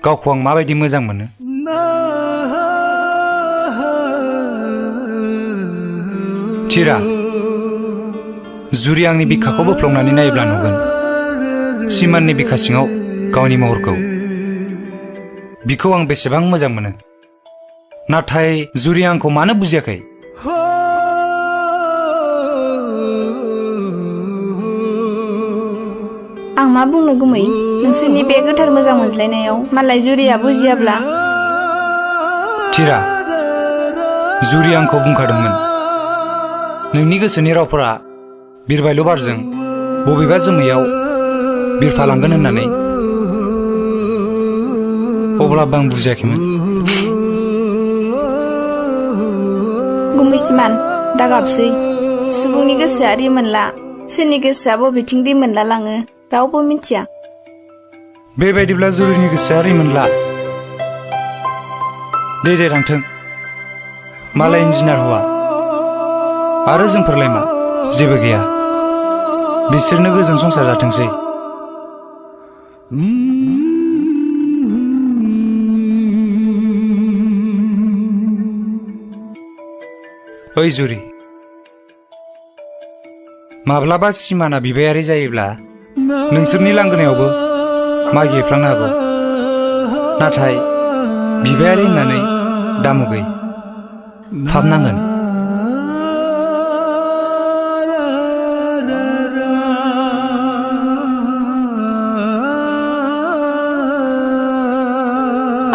गावखौ आं माबायदि मोजां मोनो। थिरा, जुरि आंनि बिखाखौ बोफ्लंनानै नायोब्ला नुगोन सिमाननि बिखा सिङाव गावनि महरखौ। बिखौ आं बेसेबां मोजां मोनो, नाथाय जुरि आंखौ मानो बुजियाखै? आं मा बुंनो गुमै, नोंसोरनि बे गोथार मोजां मोनज्लायनायाव मालाय जुरिया बुजियाब्ला? थिरा, जुरि आंखौ बुंखादोंमोन नोंनि गोसोनि रावफोरा बिरबायल' बारजों बबेबा जोमैयाव बिरफालांगोन होननानै। अब्लाबो आं बुजियाखैमोन। गुमै सिमान, दागाबसै। सुबुंनि गोसोआ रिमोनला, सोरनि गोसोआ बबेथिं रिमोनला लाङो रावबो मिथिया। बेबायदिब्ला जुरिनि गोसोआ रिमोनला। दे थांथों। मालाय इन्जिनियार हौवा आरो जोंफोरलाय मा, जेबो गैया। बिसोरनो गोजोन संसार जाथोंसै। ओइ जुरि, माब्लाबा सिमाना बिबायारि जायोब्ला नोंसोरनि लांगोनायावबो मागि हैफ्लांनो हागौ। नाथाय बिबायारि होननानै दामुगै फाब नांगोन।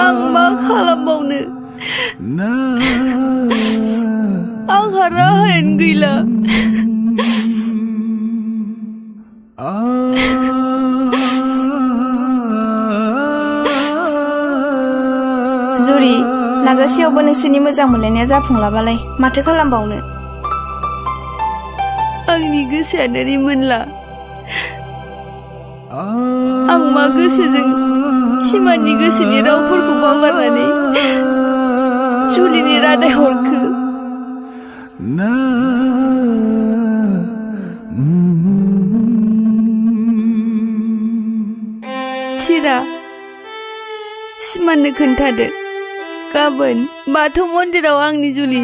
आं मा खालामबावनो? आंहा राहायानो गैला। जुरि, नाजासेयावबो नोंसोरनि मोजां मोनलायनाया जाफुंलाबालाय माथो खालामबावनो? आंनि गोसोआनो रिमोनला। आं मा गोसोजों सिमाननि गोसोनि रावफोरखौ बावगारनानै जुलिनि रादाय हरखो? थिरा, सिमाननो खोन्थादो गाबोन बाथौ मन्दिराव आंनि जुलि।